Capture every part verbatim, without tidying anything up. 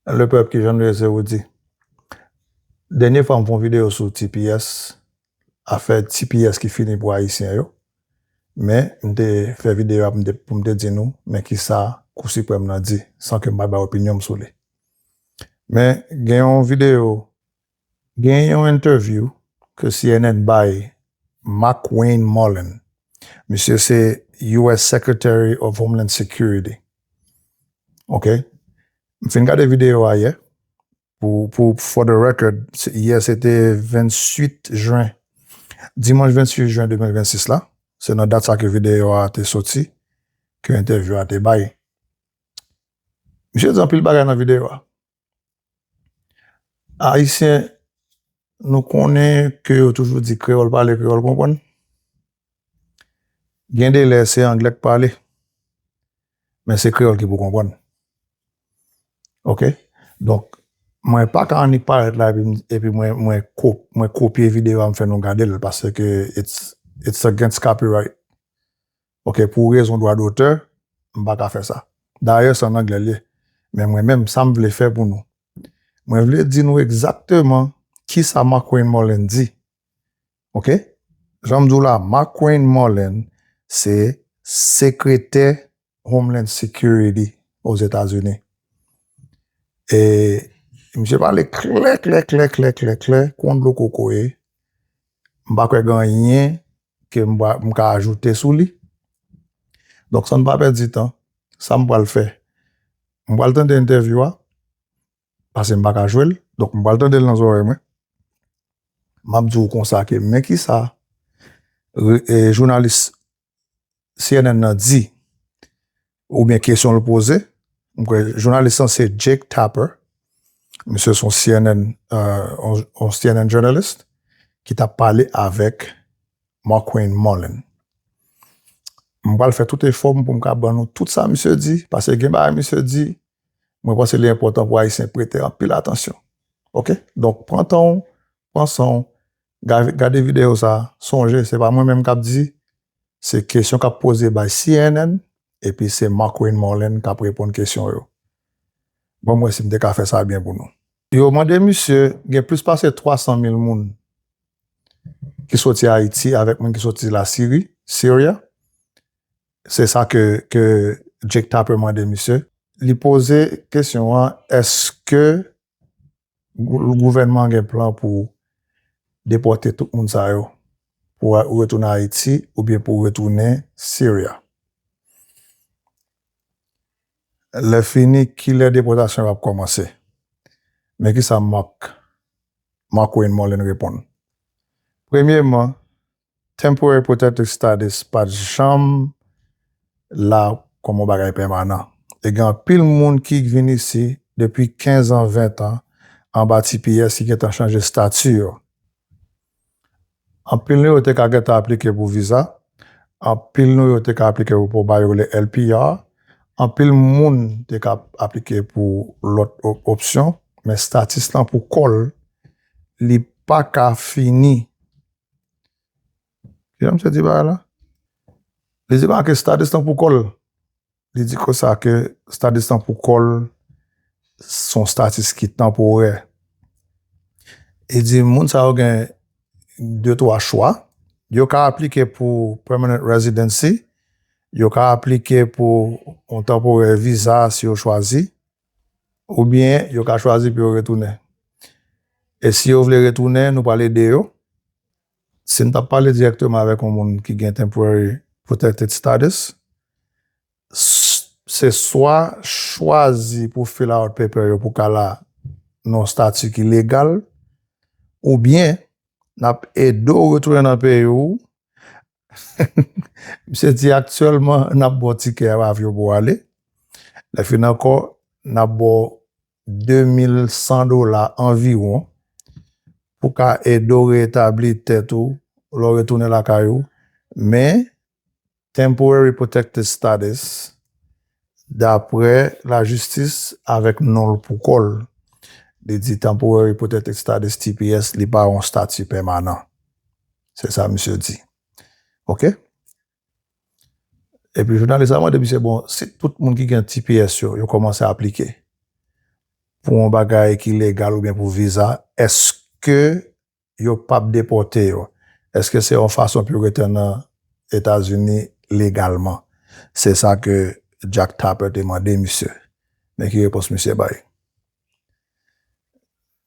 Le pèp, ki jan nou ye, se Rudy. Dènye fwa m fè yon videyo sou T P S, afè T P S ki fini pou Ayisyen yo. Men, m te fè videyo a pou m te, pou m te di nou, men kisa Kou Siprèm nan di, san ke m pa bay opinyon m sou li. Men, gen yon videyo, gen yon entèvyou ke C N N bay McWayne Mullin. Misye se U S Secretary of Homeland Security. Ok? M fin gade videyo a yè. Pou, pou, for the record, se, yè se te venntuit jen. Dimanch venntuit jen de mil vennsis la. Se nan dat sa ke videyo a te soti, ke entèvyou a te bay. Misye di anpil bagay nan videyo a. Ayisyen, nou konnen ke yo toujou di kreyòl pale, kreyòl konprann. Gen de lè, se anglè k pale, men se kreyòl ki pou konprann. Ok? Donk, mwen pa ka annik parèt la epi, epi mwen, mwen, kop, mwen kopye videyo a, m fè nou gade l, paske it's, it's against copyright. Ok, pou rezon dwa dotè, m pa ka fè sa. Dayè, se an anglè l ye. Men mwen menm, sa m vle fè pou nou. Mwen vle di nou egzakteman kisa McWayne Mullin di. Ok? Jan m di w la, McWayne Mullin se sekretè Homeland Security Ozetazini. E misye pale klè, klè, klè, klè, klè, klè, kon dlo kokoye. M pa kwè gen anyen ke m pa, m ka ajoute sou li. Donk, san n pa pèdi tan, sa m pral fè, m pral tande entèvyou a, paske m pa ka jwe l. Donk, m pral tande l nan zòrèy mwen. M ap di w konsa ke men kisa re- e, jounalis C N N nan di, oubyen kesyon l poze. M kwè jounalis lan se Jake Tapper. Misye se yon C N N, euh, yon, yon C N N journalist ki t ap pale avèk McWayne Mullin. M pral fè tout efò m pou m ka ban nou tout sa misye di, paske gen bagay misye di, mwen panse li enpòtan pou Ayisyen prete anpil atansyon. Ok? Donk, pran tan w, pran san w, ga- gade videyo sa, sonje, se pa mwen menm k ap di, se kesyon k ap poze bay C N N, epi se McWayne Mullin k ap reponn kesyon yo. Bon, mwen, si m te ka fè sa byen pou nou. Yo mande misye, gen plis pase twa san mil moun ki soti Ayiti avèk moun ki soti Lasiri, Syria. Se sa ke, ke Jake Tapper mande misye. Li poze kesyon an, èske gou- gouvènman an gen plan pou depòte tout moun sa yo, pou a- retounen Ayiti oubyen pou retounen Syria? Lè fini, kilè depòtasyon yo ap kòmanse? Men kisa Mark, McWayne Mullin reponn. Premyeman, temporary protected status pa t janm la kòm yon bagay pèmanan. E gen anpil moun ki vin isi depi kenz an, ven an anba T P S ki gentan chanje estati yo. Anpil nan yo te ka gentan aplike pou viza. Anpil nan yo te ka aplike pou, pou ba yo le L P R. Anpil moun te ka aplike pou lòt op- opsyon. Men status lan pou kò l, li pa ka fini. Ki jan misye di bagay la? Li di konsa ke status lan pou kò l. Li di konsa ke status lan pou kò l, se yon status ki tanporè. Li di moun sa yo gen de, twa chwa. Yo ka aplike pou permanent residency. Yo ka aplike pou yon tanporè viza si yo chwazi. Oubyen yo ka chwazi pou yo retounen. E si yo vle retounen, nou pral ede yo. Si n t ap pale dirèkteman avèk yon moun ki gen temporary protected status, s- se swa chwazi pou fill out paper yo pou ka la nan yon stati ki legal, oubyen n ap ede w retounen nan peyi w. Misye di aktyèlman, n ap ba w tikè avyon pou w ale. Lè fini ankò, n ap ba w de mil san dola anviwon pou ka ede w reetabli tèt ou lè w retounen lakay ou. Men, temporary protected status, daprè lajistis, avèk non l pou kò l, li di temporary protected status, T P S, li pa yon stati pèmanan. Se sa misye di. Ok? Epi jounalis la mande misye, bon, si tout moun ki gen T P S yo, yo kòmanse aplike, pou yon bagay ki legal oubyen pou viza, èske yo p ap depòte yo? Èske se yon fason pou yo rete nan Etazini legalman? Se sa ke Jack Tapper te mande misye. Men ki repons misye bay.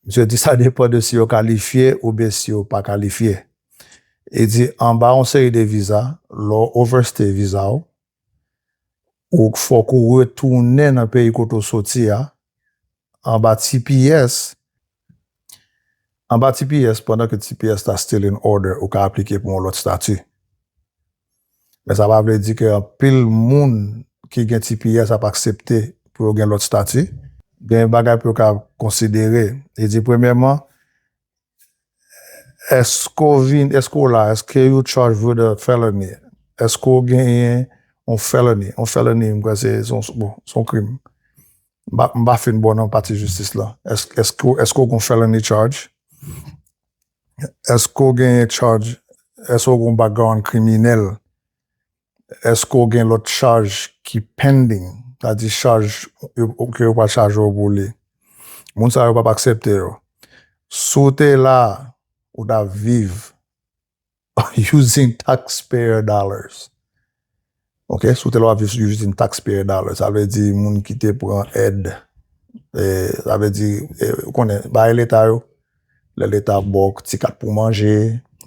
Misye di sa depann de si yo kalifye oubyen si yo pa kalifye. Li di anba yon seri de viza, lè w overstay viza w, ou fòk ou retounen nan peyi kote w soti a, anba T P S, anba T P S, pandan ke T P S ta still in order, ou ka aplike pou yon lòt stati. Men sa pa vle di ke anpil moun ki gen T P S ap aksepte pou yo gen lòt stati. Gen bagay pou yo ka konsidere. Li di, premyèman, èske w vin, èske w la, èske you charge with a felony? Èske w genyen yon felony? Yon felony, m kwè se se yon, bon, se yon krim. M pa, m pa fin bon nan pati jistis la. Èske, èske, èske w gen felony charge? Èske w genyen charge? Èske w gen background kriminèl? Èske w gen lòt chaj ki pending? Sa di chaj yo, ke yo pral chaje w pou li. Moun sa yo p ap aksepte yo. Si w te la, ou t ap viv using taxpayer dollars. Ok, si w te la w ap viv using taxpayer dollars, sa vle di moun ki te pran èd. E, sa vle di, e, ou konnen, bay leta yo, lè leta ba w ti kat pou manje,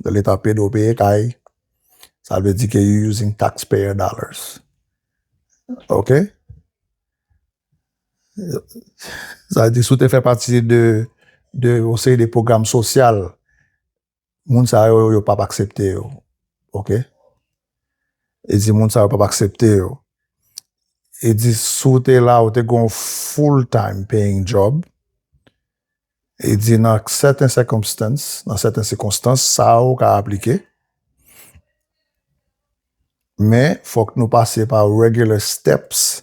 lè leta ap ede w peye kay, sa vle di ke you using taxpayer dollars. Ok? Sa vle di, si w te fè pati de, de yon seri de pwogram sosyal, moun sa yo, yo p ap aksepte yo. Ok? Li di moun sa yo p ap aksepte yo. Li di si w te la, ou te gen yon full time paying job. Li di nan sèten sèkonstans, nan sèten sikonstans, sa ou ka aplike. Men, fòk nou pase pa regular steps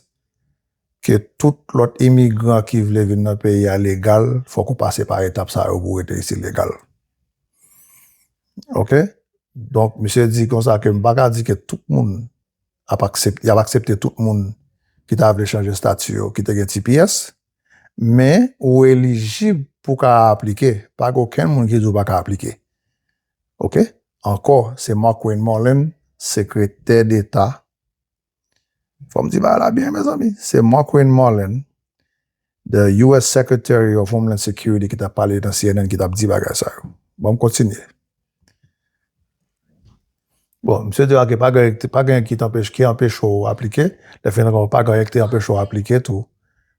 ke tout lòt imigran ki vle vin nan peyi a legal, fòk ou pase pa etap sa yo pou w rete isit legal. Ok? Donk, misye di konsa ke m pa ka di ke tout moun ap aksep-, y ap aksepte tout moun ki ta vle chanje estati yo, ki te gen T P S, men ou elijib pou ka aplike. Pa gen okenn moun ki di w pa ka aplike. Ok? Ankò, se Markwayne Mullin, sekretè deta. Fò m di bagay la byen, mezanmi. Se Markwayne Mullin, the U S Secretary of Homeland Security, ki t ap pale nan C N N, ki t ap di bagay sa yo. Bon, m kontinye. Bon, misye di, ok, pa gen, pa gen ki t anpeche, ki anpeche w aplike. Lè fin ankò, pa gen ki te anpeche w aplike tou,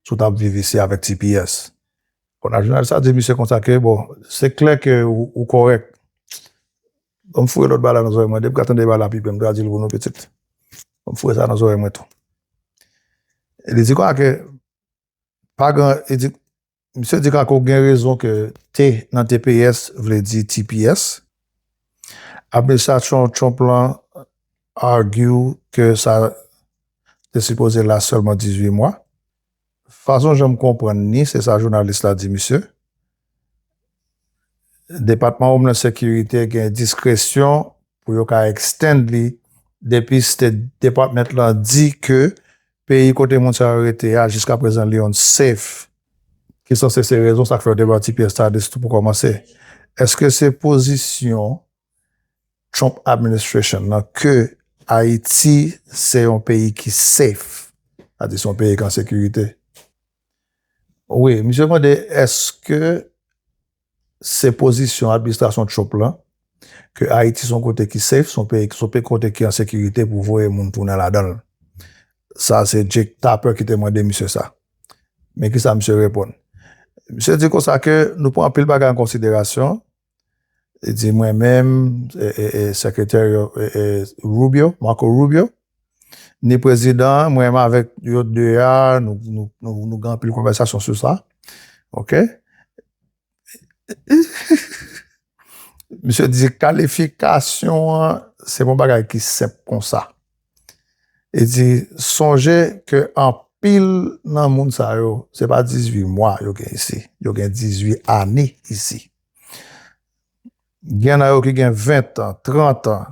si w t ap viv isi avèk T P S. Kounye a jounalis la di misye konsa ke, bon, se klè ke ou, ou kòrèk. Ban m foure lòt bagay la nan zòrèy mwen. Depi w ka tande bagay la pi byen, m ta di l pou nou pitit. Ban m foure sa nan zòrèy mwen tou. Li di konsa ke, pa gen, li di, misye di konsa ke w gen rezon ke T nan T P S vle di T P S. Administrasyon Trump lan argue ke sa te sipoze last sèlman dizuit mwa. Fason jan m konprann li, se sa jounalis la di misye. Depatman Homeland Security gen diskresyon pou yo ka extend li depi State Department lan di ke peyi kote moun sa yo rete a, jiskaprezan li unsafe. Ki sanse se rezon sa k fè yo te ba T P S status tou pou kòmanse. Èske se pozisyon Trump administration nan ke Ayiti se yon peyi ki safe? Sa di se yon peyi ki an sekirite. Wi, misye mande èske se pozisyon administrasyon Trump lan ke Ayiti se yon kote ki safe, se yon peyi, se yon peyi kote ki an sekirite pou voye moun tounen ladan l. Sa se Jake Tapper ki te mande misye sa. Men kisa misye reponn? Misye di konsa ke nou pran anpil bagay an konsiderasyon. Li di mwen menm, e, e, e, Secretary, e, e, Rubio, Marco Rubio, ni prezidan, mwen menm avèk yo de a, nou, nou, nou, nou gen anpil konvèsasyon sou sa. Ok? Misye di kalifikasyon an, se pa yon bagay ki senp konsa. Li di, sonje ke anpil nan moun sa yo, se pa dizuit mwa yo gen isi, yo gen dizuit ane isi. Gen nan yo ki gen ven an, trant an,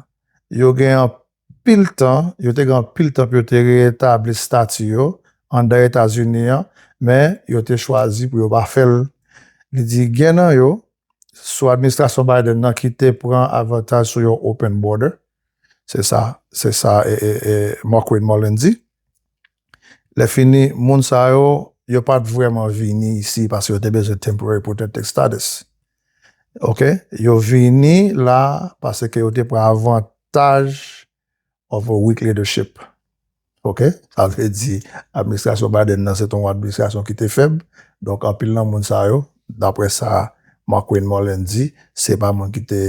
yo gen anpil tan, yo te gen anpil tan pou yo te reetabli estati yo anndan Etazini an, men yo te chwazi pou yo pa fè l. Li di gen nan yo, sou administrasyon Biden nan ki te pran avantaj sou yon open border. Se sa, se sa e, e, e Markwayne Mullin di. Lè fini, moun sa yo, yo pa t vrèman vini isi paske yo te bezwen temporary protected status. Ok? Yo vini la paske yo te pran avantaj of a weak leadership. Ok? Sa vle di, administrasyon Biden nan se te yon administrasyon ki te fèb. Donk, anpil nan moun sa yo, daprè sa Markwayne Mullin di, se pa moun ki te,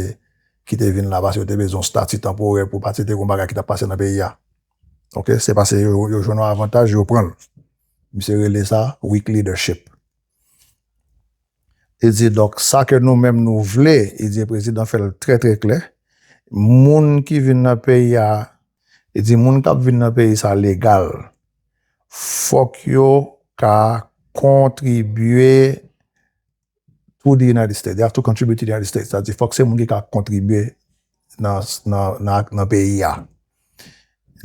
ki te vin la paske yo te bezwen yon stati tanporè pou pati te gen yon bagay ki t ap pase nan peyi a. Ok? Se paske yo, yo jwenn yon avantaj, yo pran l. Misye rele sa weak leadership. Li di, donk, sa ke nou menm nou vle, li di, prezidan fè l trè, trè klè. Moun ki vin nan peyi a, li di, moun k ap vin nan peyi sa legal, fòk yo ka kontribye to the United States. They have to contribute to the United States. Sa di, fòk se moun ki ka kontribye nan, nan, nan, nan peyi a.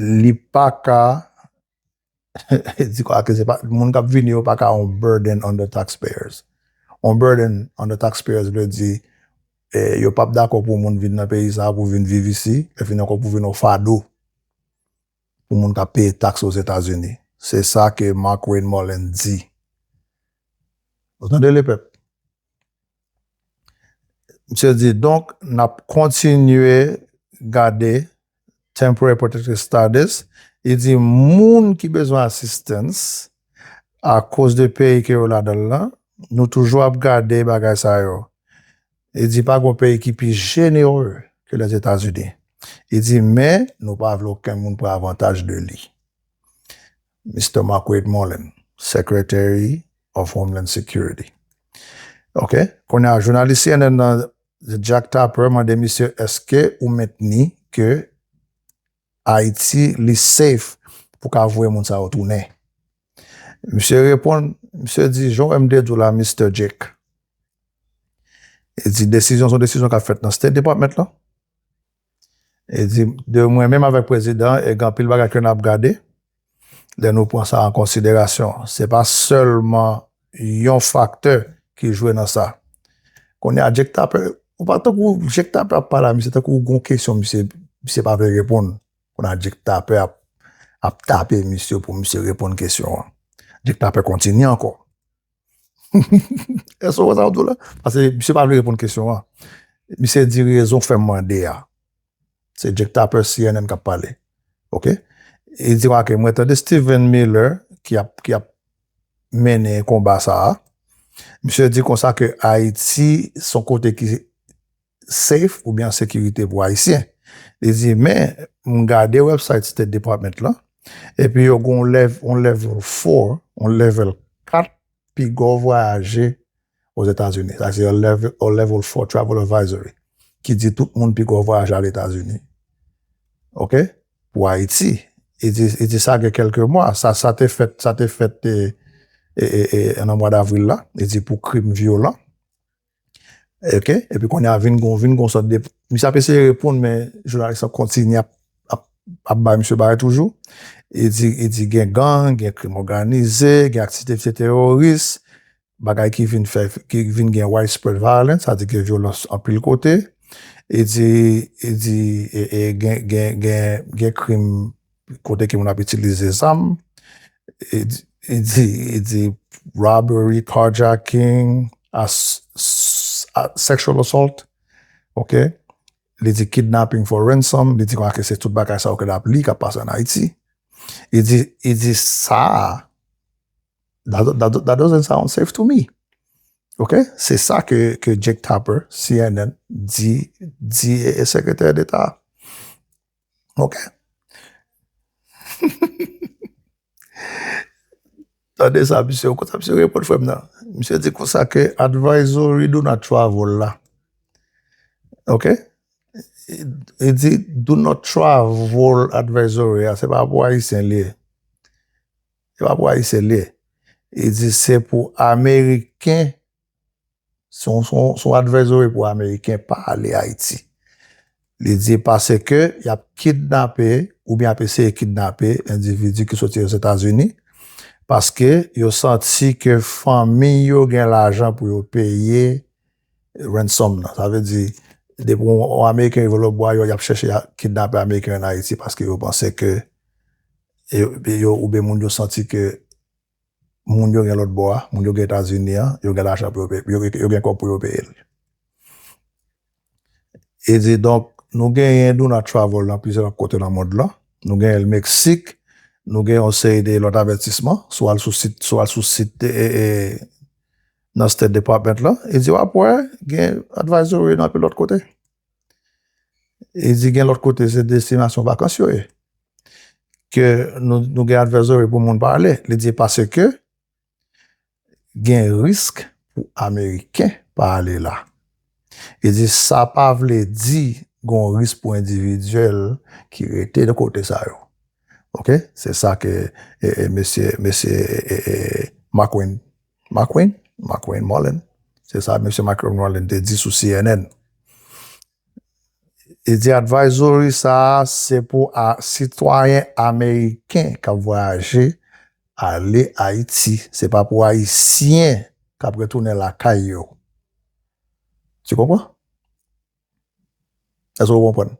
Li pa ka di kwa ke se pa, moun k ap vini yo pa ka yon burden on the taxpayers. Yon burden on the taxpayers vle di, eh, yo p ap dakò pou moun vin nan peyi sa a, pou vin viv isi, e vin ankò pou vin yon fado pou moun k ap peye taks Ozetazini. Se sa ke Markwayne Mullin di. Ou tande, lepèp? Misye di, donk, n ap kontinye gade temporary protected status. Li di, moun ki bezwen asistans akoz de peyi ke yo ladan l lan, nou toujou ap gade bagay sa yo. Li di, pa gen peyi ki pi jenere ke Lèzetazini. Li di, men nou pa vle okenn moun pran avantaj de li. Mister Markwayne Mullin, Secretary of Homeland Security. Ok? Kounye a, jounalis C N N nan, Jack Tapper, mande misye, èske ou mentni ke Ayiti, li safe pou ka voye moun sa yo tounen? Misye reponn, misye di, jan w wè m te di w la, Mister Jake. Li di, desizyon, se yon desizyon k ap fèt nan State Department lan. Li di, de mwen menm avèk prezidan, e gen anpil bagay ke n ap gade, lè nou pran sa an konsiderasyon. Se pa sèlman yon faktè ki jwe nan sa. Kounye a, Jake Tapper, ou pa tankou Jake Tapper ap pale a misye, tankou gon kesyon, misye, misye pa vle reponn. Kounye a, Jake Tapper ap, ap tape misye pou misye reponn kesyon an. Jake Tapper kontinye ankò. Èske w wè sa m ap di w la? Paske misye pa vle reponn kesyon an. Misye di rezon fè m mande a. Se Jake Tapper, C N N, k ap pale. Ok? Li di, "Wake, mwen tande Stephen Miller ki ap, ki ap mennen konba sa a." Misye di konsa ke Ayiti se yon kote ki safe oubyen an sekirite pou Ayisyen. Li di, "Men, m gade website State Department lan, epi yo gen yon lev-, yon level four, yon level kat pi gwo vwayaje Ozetazini. Sa se yon level, yon level four travel advisory ki di tout moun pi gwo vwayaje al Etazini." Ok? Pou Ayiti. Li di, li di sa gen kèlke mwa. Sa, sa te fèt, sa te fèt, e, e, e, e, nan mwa davril la. Li di pou krim vyolan. Ok? Epi kounye a vin gon, vin gon sòt de, misye ap eseye reponn, men jounalis lan kontinye ap, ap, ap bay misye bagay toujou. Li di, li di gen gang, gen krim òganize, gen aktivite teworis, bagay ki vin fè, ki vin gen widespread violence, sa di gen vyolans anpil kote. Li di, li di, e, e, gen, gen, gen, gen krim kote ke moun ap itilize zam. Li di, li di, li di robbery, carjacking, as-, s-, a-, sexual assault. Ok? Li di kidnapping for ransom. Li di kwa ke se tout bagay sa yo ke l ap li k ap pase an Ayiti. Li di, li di sa, that, that, that doesn't sound safe to me. Ok? Se sa ke, ke Jake Tapper, C N N, di, di, e, e sekretè deta. Ok? Tande sa, misye, konsa misye reponn frè m nan. Misye di konsa ke advisory do not travel la. Ok? Li di do not travel advisory a, se pa pou Ayisyen li ye. Se pa pou Ayisyen li ye. Li di se pou Ameriken, se yon, se yon, se yon advisory pou Ameriken pa ale Ayiti. Li di paske y ap kidnape oubyen ap eseye kidnape endividi ki soti Ozetazini Paske yo santi ke fanmi yo gen lajan pou yo peye ransom nan. Sa vle di, depi yon, yon Ameriken rive lòtbò a, yo, y ap chèche a, kidnape Ameriken an Ayiti paske yo panse ke yo, yo, oubyen moun yo santi ke moun yo gen lòtbò a, moun yo gen Etazini an, yo gen lajan pou yo peye, yo, yo gen kòb pou yo peye l. E di, donk, nou genyen do not travel nan plizyè lòt kote nan mond lan. Nou genyen l Meksik, nou gen yon seri de lòt avètisman, si w al sou sit, si w al sou sit, e, e, nan State Department lan, e di, w ap wè, gen advisory nan anpil lòt kote. E di, gen lòt kote, se destinasyon vakans yo ye. Ke nou, nou gen advisory pou moun pa ale. Li di, paske gen risk pou Ameriken pa ale la. Li di, sa pa vle di gon risk pou endividyèl ki rete nan kote sa yo. Oke? Se sa ke, e, e, mesye, mesye, e, e, e, McQueen, McQueen? McQueen Mullen. Se sa mesye McQueen Mullen te di sou C N N. Li di advisory sa a, se pou a, sitwayen ameriken k ap vwayaje ale Ayiti. Se pa pou Ayisyen k ap retounen lakay yo. Tu comprends? Èske w konprann?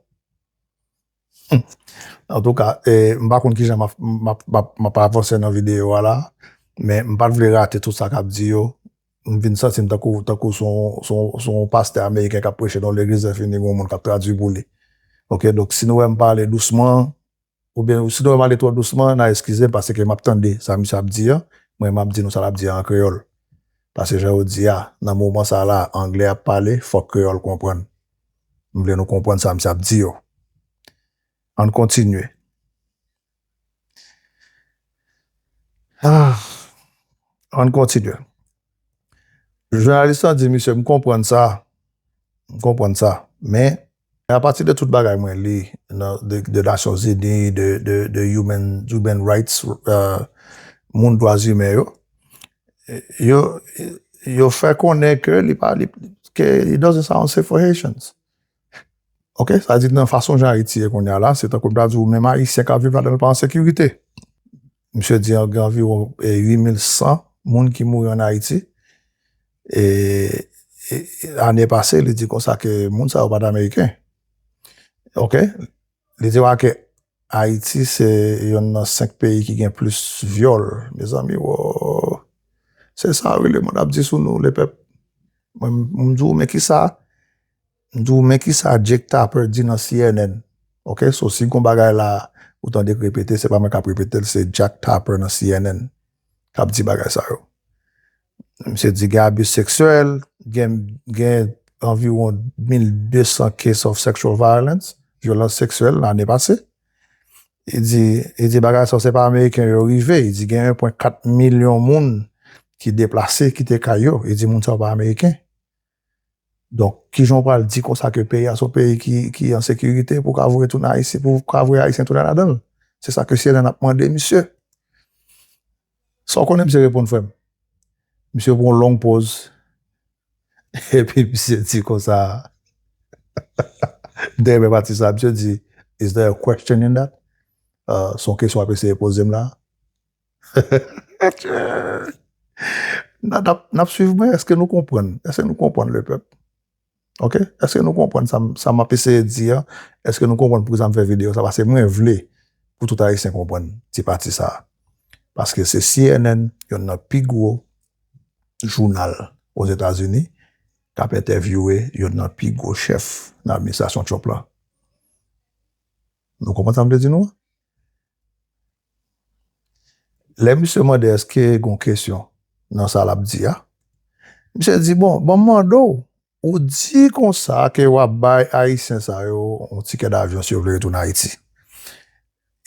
Antouka, e, m pa konn kijan m ap, m ap, m ap, m ap avanse nan videyo a la, men m pa t vle rate tout sa k ap di yo. M vin santi m tankou, tankou se yon, se yon, se yon pastè ameriken k ap preche nan yon legliz, lè fini, gen yon moun k ap tradui pou li. Oke, donk, si nou wè m pale dousman, oubyen si nou wè m ale twò dousman, n a eskize m, paske m ap tande sa misye ap di an, mwen, m ap di nou sa l ap di an an kreyòl. Paske jan yo di a, nan moman sa la, anglè ap pale, fòk kreyòl konprann. M vle nou konprann sa misye ap di yo. Ann kontinye. Ah, ann kontinye. Jounalis lan di, misye, m konprann sa. M konprann sa. Men, apati de tout bagay mwen li nan, de, de Nasyonzini, de, de, de human, human rights, euh, moun dwa imen yo, yo, yo fè konnen ke li pa, li, ke it doesn't sound safe for Haitians. Oke, sa di nan fason jan Ayiti ye kounye a la, se tankou m ta di w, menm Ayisyen k ap viv ladan l pa an sekirite. Misye di gen anviwon, e, uit mil san moun ki mouri an Ayiti. E, e, ane pase, li di konsa ke moun sa yo pa t Ameriken. Oke? Li di w ke Ayiti se yonn nan senk peyi ki gen plis vyòl. Mezanmi, wo, se sa wi lemonn ap di sou nou, lepèp. Mwen, m di w, men kisa, m di w, men kisa Jake Tapper di nan C N N. Oke, so si gon bagay la, ou tande k repete, se pa mwen k ap repete l, se Jack Tapper nan C N N k ap di bagay sa yo. Misye di gen abi seksyèl, gen, gen anviwon mil de san case of sexual violence, vyolans seksyèl, ane pase. Li di, li di bagay sa yo, se pa Ameriken yo rive. Li di gen yon pwen kat milyon moun ki deplase, kite kay yo. Li di moun sa yo pa Ameriken. Donk, kijan w pral di konsa ke peyi a se yon peyi ki, ki an sekirite pou w ka voye tounen Ayisyen, pou w ka voye Ayisyen tounen ladan l? Se sa ke C N N ap mande misye. Sa w konnen misye reponn, frè m? Misye pran yon long pòz. Epi misye di konsa, dèyè pati sa, misye di, "Is there a question in that?" Euh, se yon kesyon w ap eseye poze m la. N ap, n ap, n ap swiv mwen, èske nou konprann? Èske nou konprann, lepèp? Oke? Èske nou konprann sa m, sa m ap eseye di a? Èske nou konprann poukisa m fè videyo sa? Paske mwen vle pou tout Ayisyen konprann ti pati sa a. Paske se C N N, yonn nan pi gwo jounal Ozetazini, k ap entèvyouwe yonn nan pi gwo chèf nan administrasyon Trump lan. Nou konprann sa m vle di nou an? Lè misye mande èske gon kesyon nan sa l ap di a, misye di, "Bon, bon, m mande w, ou di konsa ke w ap bay Ayisyen sa yo yon tikè davyon si yo vle retounen Ayiti."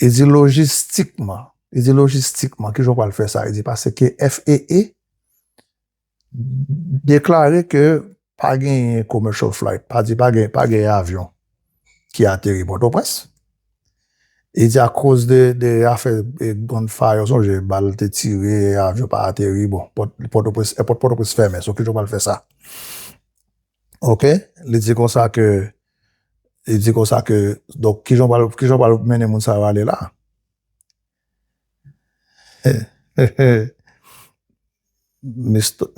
Li di lojistikman, li di lojistikman, kijan w pral fè sa? Li di paske F A A deklare ke pa genyen commercial flight, pa di pa gen, pa genyen avyon ki ateri Pòtoprens. Li di akoz de, de afè, e, gunfire, w sonje, bal te tire, avyon pa ateri, bon, Pòt-, Pòtoprens, èpòt Pòtoprens fèmen, so kijan w pral fè sa? Oke? Li di konsa ke, li di konsa ke, donk, kijan w pral, kijan w pral mennen moun sa yo ale la? Eh,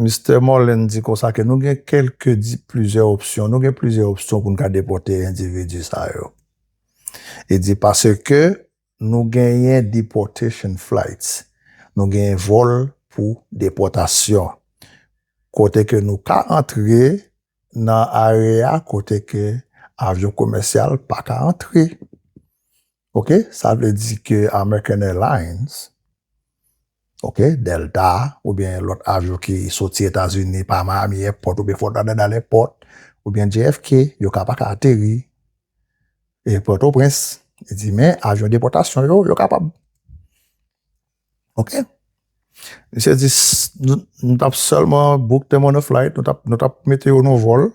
Mister Mullen di konsa ke nou gen kèlke di, plizyè opsyon. Nou gen plizyè opsyon pou n ka depòte endividi sa yo. Li di paske nou genyen deportation flights. Nou genyen vòl pou depòtasyon. Kote ke nou ka antre nan area kote ke avyon komèsyal pa ka antre. Ok, sa vle di ke American Airlines, ok, Delta, oubyen lòt avyon ki soti Etazini pa Miami Airport oubyen Fort Lauderdale Airport, oubyen J F K, yo ka pa ka ateri e Pòtoprens. Li di, men avyon depòtasyon yo, yo kapab. Ok? Misye di, s- nou, nou t ap sèlman book them on a flight, nou t ap, nou t ap mete yo nan vòl.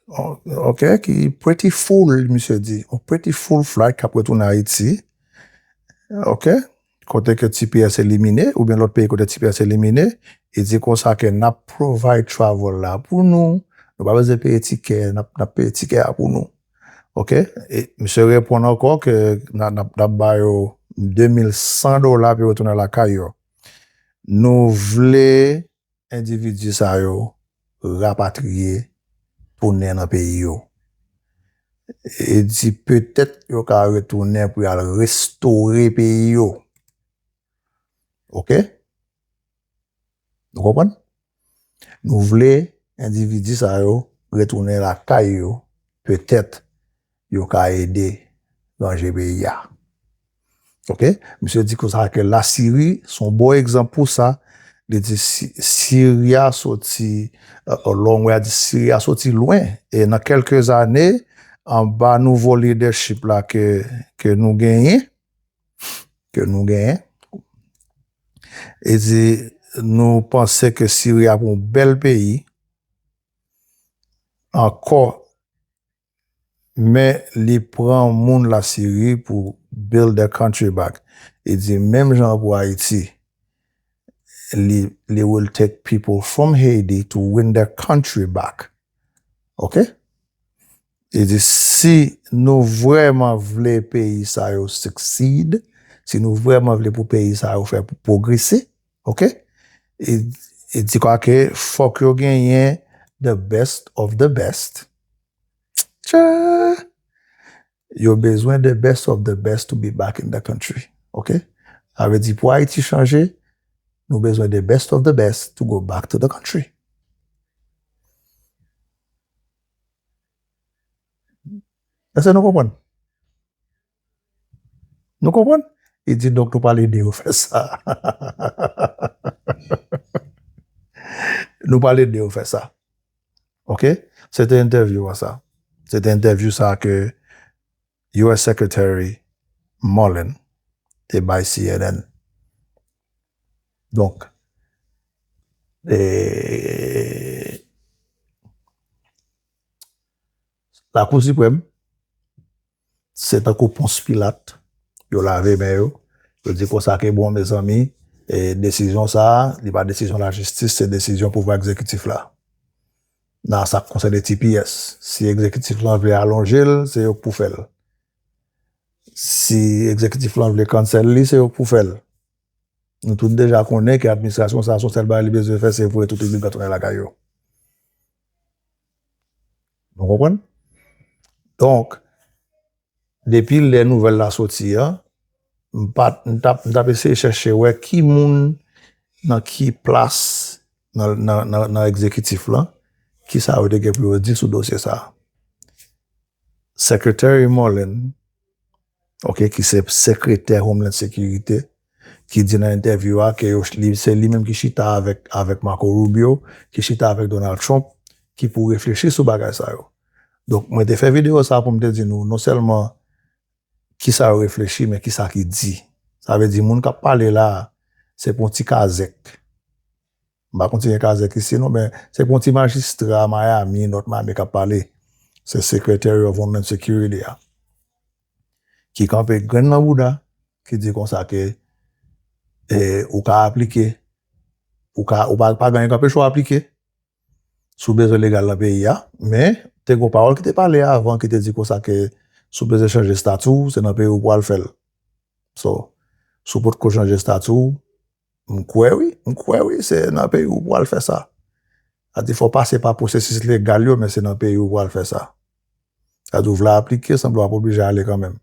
O- Ok, ki pretty full, misye di. On pretty full flight k ap retounen Ayiti. Ok? Kote ke T P S elimine, oubyen lòt peyi kote T P S elimine, li di konsa ke n ap provide travel la pou nou. Nou pa bezwen peye tikè, n ap, n ap peye tikè a pou nou. Ok? E misye reponn ankò ke n a- n ap, n ap ba yo de mil san dola pou yo retounen lakay yo. Nou vle endividi sa yo rapatriye, tounen nan peyi yo. E di petèt yo ka retounen pou y al restore peyi yo. Ok? Nou konprann? Nou vle endividi sa yo retounen lakay yo, petèt yo ka ede ranje peyi a. Ok? Misye di konsa ke Lasiri se yon bon egzanp pou sa. Li di Si- Siri a soti, a long way, a di Siri a soti lwen. E nan kèlke zane, anba nouvo leadership la ke, ke nou genyen, ke nou genyen, e di nou panse ke Siri ap yon bèl peyi ankò, men li pran moun Lasiri pou build their country back. Li di menm jan pou Ayiti, li, li will take people from Haiti to win their country back. Ok? Li di si nou vrèman vle peyi sa yo succeed, si nou vrèman vle pou peyi sa yo fè pou pwogrese, ok? Li, li di kwa ke fòk yo genyen the best of the best. Tcha! Yo bezwen the best of the best to be back in the country. Ok? Sa vle di pou Ayiti chanje, nou bezwen the best of the best to go back to the country. Èske nou konprann? Nou konprann? Li di donk nou pral ede yo fè sa. Nou pral ede yo fè sa. Ok? Se te entèvyou an sa. Se te entèvyou sa ke U S Secretary Mullen te bay C N N. Donk, e, Lakou Siprèm, se tankou Pons Pilat, yo lave men yo, yo di konsa ke bon, mezanmi, e, desizyon sa a, li pa desizyon lajistis, se desizyon pouvwa egzekitif la. Nan sa k konsène T P S, si egzekitif lan vle alonje l, se yo k pou fè l. Si egzekitif lan vle cancel li, se yo k pou fè l. Nou tout deja konnen ke administrasyon sa a, se yon sèl bagay li bezwen fè, se voye tout imigran tounen lakay yo. Nou konprann? Donk, depi lè nouvèl la soti a, m pa t, m t ap, m t ap eseye chèche wè ki moun nan ki plas nan, nan, nan, nan egzekitif lan, ki sa yo te gen pou yo di sou dosye sa a. Secretary Mullen, ok, ki se sekretè Homeland Security, ki di nan entèvyou a ke yo, li, se li menm ki chita avèk, avèk Marco Rubio, ki chita avèk Donald Trump, ki pou reflechi sou bagay sa yo. Donk, mwen te fè videyo sa pou m te di nou, non sèlman kisa yo reflechi, men kisa ki di. Sa vle di, moun k ap pale la, se pou yon ti kazèk. M pa konn si gen kazèk isi, non, men se pou yon ti majistra Miami, North Miami k ap pale. Se Secretary of Homeland Security a. Ki kanpe grenn nan bouda, ki di konsa ke, e, ou ka aplike, ou ka, ou pa, pa gen anyen k anpeche w aplike. Si w bezwen legal nan peyi a, men te gen yon pawòl ki te pale avan ki te di konsa ke si w bezwen chanje stati w, se nan peyi w pou w al fè l. So, si w potko chanje stati w, M kwè wi, m kwè wi, se nan peyi w pou al fè sa. Sa di fò w pase pa pwosesis legal yo, men se nan peyi w pou al fè sa. Sa di w vle aplike, sanble w ap oblije ale kanmenm.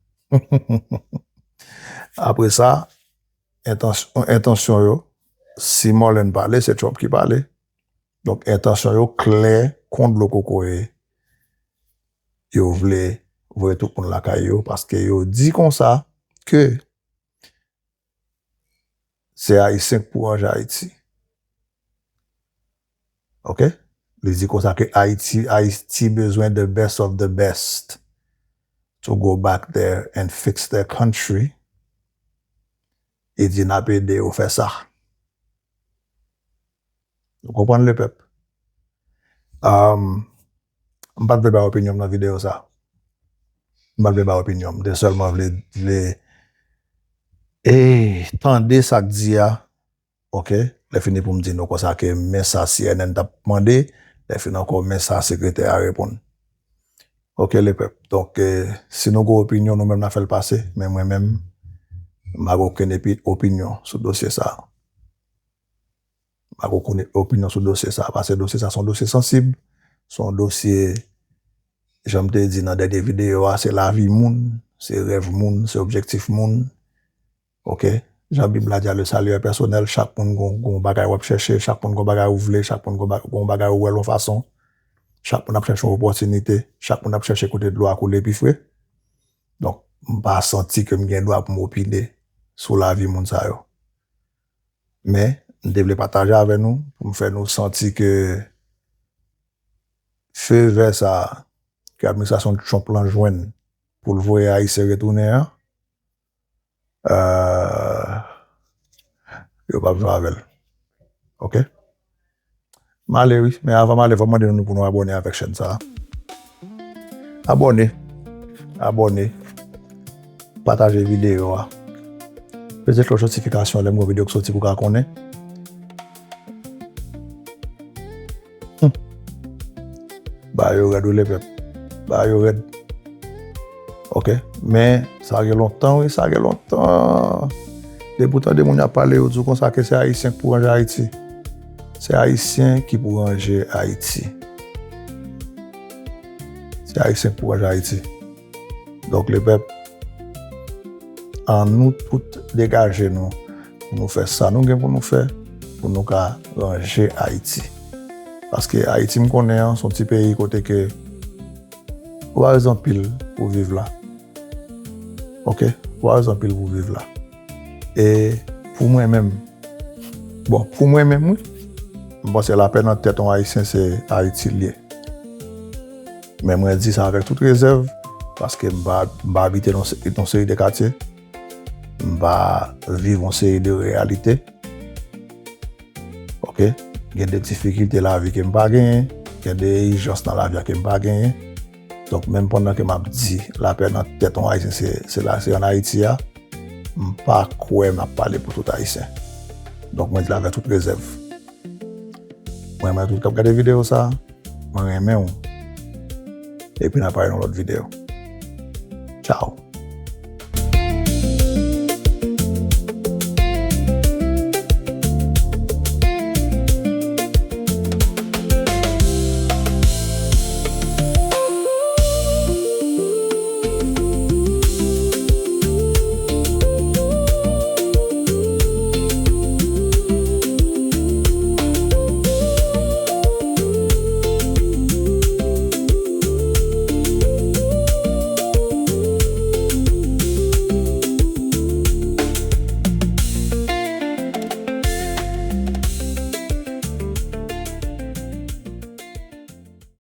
Apre sa, entansyon, entansyon yo, si Marlin pale, se Trump ki pale. Donk, entansyon yo klè kon dlo kokoye. Yo vle voye tout moun lakay yo, paske yo di konsa ke se Ayisyen k pou ranje Ayiti. Ok? Li di konsa ke Ayiti, Ayiti bezwen the best of the best to go back there and fix their country. Li di n ap ede yo fè sa. Ou konprann, lepèp? Um, m pa t vle bay opinyon m nan videyo sa. M pa t vle bay opinyon m. M te sèlman vle, vle, e, tande sa k di a. Ok? Lè fini pou m di nou konsa ke men sa C N N t ap mande. Lè fini ankò, men sa sekretè a reponn. Ok, lepèp. Donk, e, si nou gen opinyon, nou menm n a fè l pase. Men mwen menm, m pa gen okenn epi, opinyon sou dosye sa. M pa gen okenn opinyon sou dosye sa. Paske dosye sa se yon dosye sansib. Se yon dosye, jan m te di nan dènye videyo a, se lavi moun, se rèv moun, se objektif moun. Ok? Jan Bib la di a, le salut est personnel, chak moun gon, gon bagay w ap chèche, chak moun gon bagay ou vle, chak moun gon, ba- gon bagay ou wè l yon fason, chak moun ap chèche yon opòtinite, chak moun ap chèche kote dlo a koule pi fre. Donk, m pa santi ke m gen dwa pou m opine sou lavi moun sa yo. Men, m te vle pataje avè nou, pou m fè nou santi ke fevè sa ke administrasyon Trump lan jwenn pou l voye Ayisyen retounen an, euh, yo p ap jwe avè l. Ok? M ale wi, men avan m ale, fò m mande nou pou nou abòne avèk chèn sa a. Abòne. Abòne. Pataje videyo a. Peze klòch notifikasyon lè m gen videyo k soti pou w ka konnen. Hmm. Ba yo rèd wi, lepèp. Ba yo rèd. Ok. Men, sa gen lontan wi, sa gen lontan. Depi w tande moun y ap pale, yo di w konsa ke se Ayisyen k pou ranje Ayiti. Se Ayisyen ki pou ranje Ayiti. Se Ayisyen k pou ranje Ayiti. Donk, lepèp, ann nou tout degaje nou pou nou fè sa nou gen pou nou fè, pou nou ka ranje Ayiti. Paske Ayiti m konnen an, se yon ti peyi kote ke ou pa bezwen anpil pou viv la. Ok? Ou pa bezwen anpil pou viv la. E pou mwen menm, bon, pou mwen menm, wi, m panse lapè nan tèt yon Ayisyen se Ayiti l ye. Men mwen di sa avèk tout rezèv, paske m pa, m pa abite nan se- yon seri de katye, m pa viv yon seri de reyalite. Ok? Gen de difikilte lavi ke m pa genyen, gen de ijans nan lavi a ke m pa genyen. Donk, menm pandan ke m ap di lapè nan tèt yon Ayisyen se, se la, se ann Ayiti a, m pa kwè m ap pale pou tout Ayisyen. Donk, mwen di l avèk tout rezèv. Mwen renmen tout k ap gade videyo sa a. Mwen renmen w. Epi n a pale nan lòt videyo.